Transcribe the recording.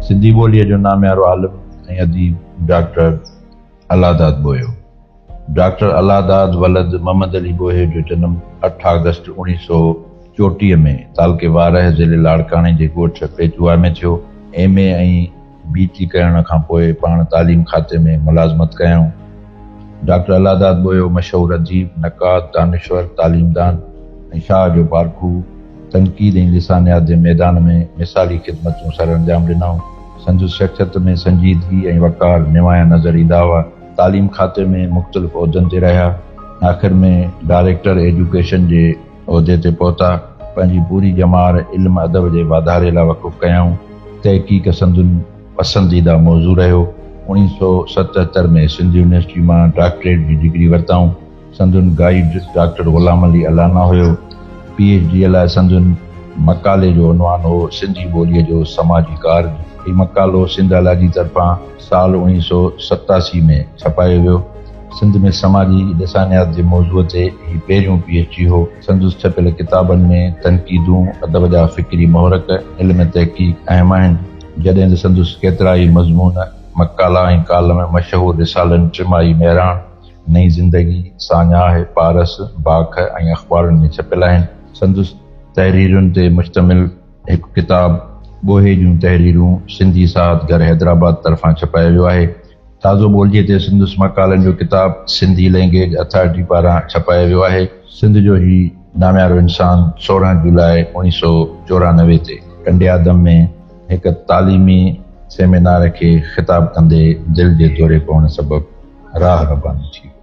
سنڌي ٻوليء جو ناميارو عالم ۽ اديب ڊاڪٽر الله داد ٻوهيو. ڊاڪٽر الله داد ولد محمد علي ٻوهيو جو جنم اٺ آگسٽ 1934 ۾ تعلقي وارهه ضلعي لاڙڪاڻي جي ڳوٺ پيچوها ۾ ٿيو. ايم اي ۽ بي ٽي ڪرڻ کان پوء پاڻ تعليم کاتي ۾ ملازمت ڪيائون. ڊاڪٽر الله داد ٻوهيو مشهور اديب، نقاد، دانشور، تعليمدان ۽ شاهه جو پارکو، تنقيد ۽ لسانيات جي ميدان ۾ مثالي خدمتون سرانجام ڏنائون. سندس شخصيت ۾ سنجيدگي ۽ وقار نمايان نظر ايندا هئا. تعليم کاتي ۾ مختلف عهدن تي رهيا. آخر ۾ ڊائريڪٽر ايجوڪيشن جي عهدي تي پهتا. پنهنجي پوري ڄمار علم ادب جي واڌاري لاء وقف ڪيائون. تحقيق سندن پسنديده موضوع رهيو. 1977 ۾ سنڌ يونيورسٽي مان ڊاڪٽريٽ جي ڊگري ورتائون. سندن گائيڊ ڊاڪٽر غلام علي الانا هيو. پي ايڇ ڊيء لاء سندن مقالي جو عنوان هو سنڌي ٻوليء جو سماجي ڪارج. هي مقالو سنڌ الاجي طرفان سال 1987 ۾ ڇپايو ويو. سنڌ ۾ سماجي لسانيات جي موضوع تي هي پهريون پي ايڇ ڊي هو. سندس ڇپيل ڪتابن ۾ تنقيدون، ادب جا فڪري محرڪ، علم تحقيق اهم آهن. جڏهن ته سندس ڪيترائي مضمون، مقالا ۽ ڪالم مشهور رسالن ٽماهي مهراڻ، نئين زندگي، ساڃاهه، پارس، باک ۽ اخبارن ۾ ڇپيل آهن. سندس تحريرن تي مشتمل هڪ ڪتاب ٻوهي جون تحريرون سنڌي ساهت گهر حيدرآباد طرفان ڇپايو ويو آهي. تازو ٻوليء تي سندس مقالن جو ڪتاب سنڌي لئنگئيج اٿارٽي پاران ڇپايو ويو آهي. سنڌ جو هي ناميارو انسان 16 جولاء 1994 تي ٽنڊي آدم ۾ هڪ تعليمي سيمينار کي خطاب ڪندي دل جي دوري پوڻ سبب راهه رباني ٿي ويو.